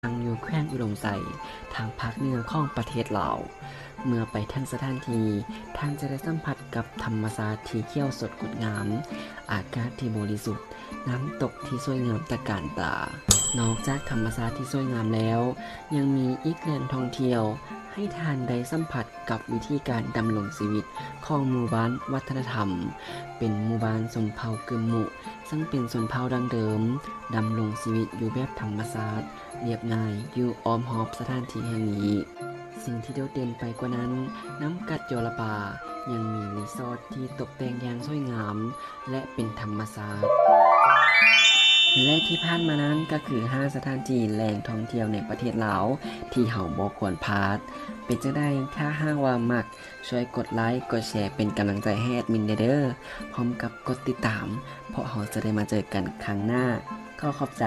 ຕັ້ງຢູ່ແຂວງອຸດົມໄຊ ທາງພາກເໜືອຂອງປະເທດລາວ. ເມື່ອໄປເຖິງສະຖານທີ່, ທ່ານຈະໄດ້ສຳຜັດກັບທຳມະຊາດທີ່ຂຽວສົດງົດງາມ, ອາກາດທີ່ບໍລິສຸດ, ນ້ຳຕົກທີ່ສວຍງາມຕະການຕາ. ນອກຈາກທຳມະຊາດທີ່ສວຍງາມແລ້ວ, ຍັງມີອີກແຫຼ່ງທ່ອງທ່ຽວໃຫ້ທ່ານໄດ້ສຳຜັດ ກັບວິທີການດຳລົງຊີວິດຂອງໝູ່ບ້ານວັດທະນະທຳ. ເປັນໝູ່ບ້ານຊົນເຜົ່າກຶມມຸ, ເຊິ່ງເປັນຊົນເຜົ່າດັ້ງເດີມ ດຳລົງຊີວິດຢູ່ແບບທຳມະຊາດ, ລຽບງ່າຍ, ຢູ່ອ້ອມຮອບສະຖານທີ່ແຫ່ງນີ້. ສິ່ງທີ່ໂດດເດັ່ນໄປກວ່ານັ້ນ, ນ້ຳກັດຈໍລະປາຍັງມີຣີສອດທີ່ຕົກແຕ່ງຢ່າງສວຍງາມ ແລະ ເປັນທຳມະຊາດ. ແລະ ທີ່ຜ່ານມານັ້ນກໍຄືຫ້າສະຖານທີ່ແຫຼ່ງທ່ອງທ່ຽວໃນປະເທດລາວທີ່ເຮົາບໍ່ຄວນພາດ. ເປັນຈັ່ງໃດ? ຖ້າຫາກວ່າມັກ, ຊ່ວຍກົດໄລ, ກົດແຊ ເປັນກຳລັງໃຈໃຫ້ແອດມິນແດ່ເດີ້, ພ້ອມກັບກົດຕິດຕາມ, ເພາະເຮົາຈະໄດ້ມາເຈີກັນຄັ້ງໜ້າ. ຂໍຂອບໃຈ.